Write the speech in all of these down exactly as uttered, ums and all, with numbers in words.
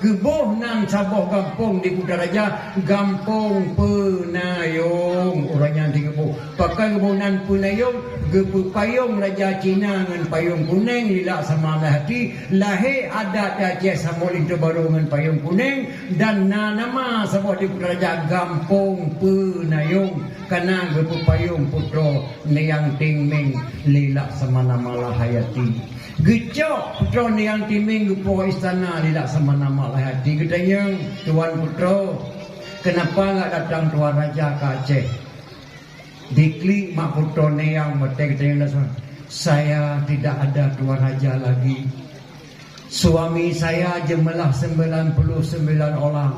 Geuboh nan saboh gampông di Kuta Raja, Gampông Peunayong. Ureuëng nyan di geuboh. Pakon geuboh nan Peunayong, geupeupayong Raja Cina ngon payong kunéng, Lilak Sama Lahayati, lahé adat Aceh sambot linto barô ngon payong kunéng, dan na nama saboh di Kuta Raja, Gampông Peunayong, kana geupeupayong putroe Nayang Tingming, Lilak Sama Nama Lahayati. Geucok putroe Nayang Tingming geupoh istana Lilak Sama Nama Lahayati. Geutanyong, "Tuan putroe, kenapa enggak datang tuan raja ke Aceh?" Diklik mak putroe Nayang, watée geutanyong lé suami, "Saya tidak ada tuan raja lagi. Suami saya jumlah sembilan puluh sembilan orang.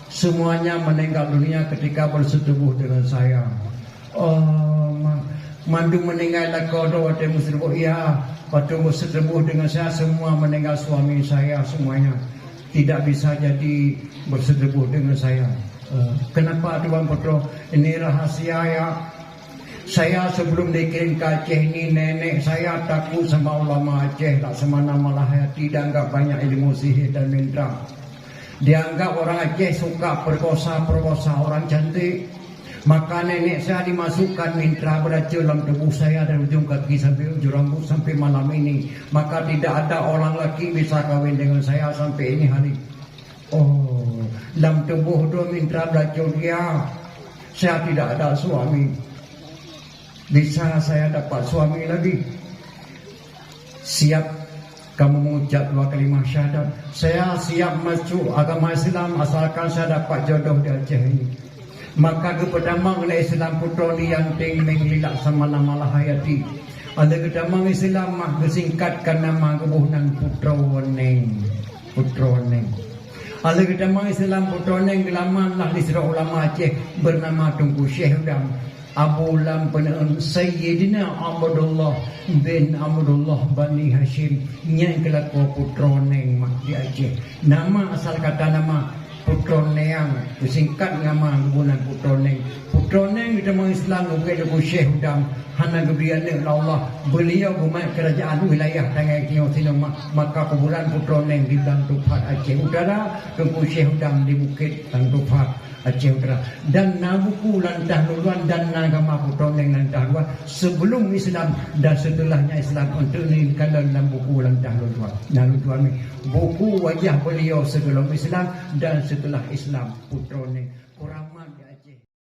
Semuanya meninggal dunia ketika bersetubuh dengan saya." "Oh, ma-, mandum meninggal lakoe droe watée meuseuteuboh?" "Iya, waktu meuseuteuboh dengan saya, semua meninggal suami saya, semuanya. Tidak bisa jadi bersetubuh dengan saya." "Eh, kenapa, Tuan Putroe?" "Ini rahasia, ya. Saya sebelum dikirim ke Aceh ini, nenek saya takut sama ulama Aceh, Lilak Sama Nama Lahayati, dianggap banyak ilmu sihir dan mantra. Dianggap orang Aceh suka perkosa-perkosa orang cantik. Maka nenek saya dimasukkan mantra beracun dalam tubuh saya dari ujung kaki sampai ujung rambut sampai malam ini. Maka tidak ada orang laki bisa kawin dengan saya sampai ini hari." "Oh, lam tuboh droe mantra beracun, ya. Saya tidak ada suami. Bisa saya dapat suami lagi?" "Siap kamu mengucap dua kalimah syahadat?" "Saya siap masuk agama Islam asalkan saya dapat jodoh di Aceh ini." Maka geupeutamong lé Islam putroe Nayang Tingming, Lilak Sama Nama Lahayati. Lheueh geutamong Islam, mak geusingkatkan nama geuboh nan Putroe Neng. Putroe Neng. Lheueh geutamong Islam putroe Neng, geulaman lah di sidroe ulama Aceh bernama Teungku Syekh Udang. Abu lam peuneuen Sayyidina Abdullah bin Abdullah Bani Hashim, nyan keuh lakoe Putroe Neng mak di Aceh. Nama asal kata nama Putroe Neng, geusingkat nama geuboh nan Putroe Neng. Putroe Neng geutamong Islam geubri Teungku Syekh Udang, hana geubri aneuëk lé Allah. Beuliau geumat keurajaan wilayah tangai nyoe sinoe ma-, maka kuburan Putroe Neng di Blang Tupat Aceh Utara, Teungku Syekh Udang di Bukét Blang Tupat Aceh Utara. Dan na buku lantah lôn tuan dan na gama Putroe Neng lantah lôn tuan sebelum Islam dan setelahnya Islam untuk neukalon lam buku lantah lôn tuan. Na lôn tuan ni buku wajah beliau sebelum Islam dan setelah Islam, Putroe Neng. Kuramat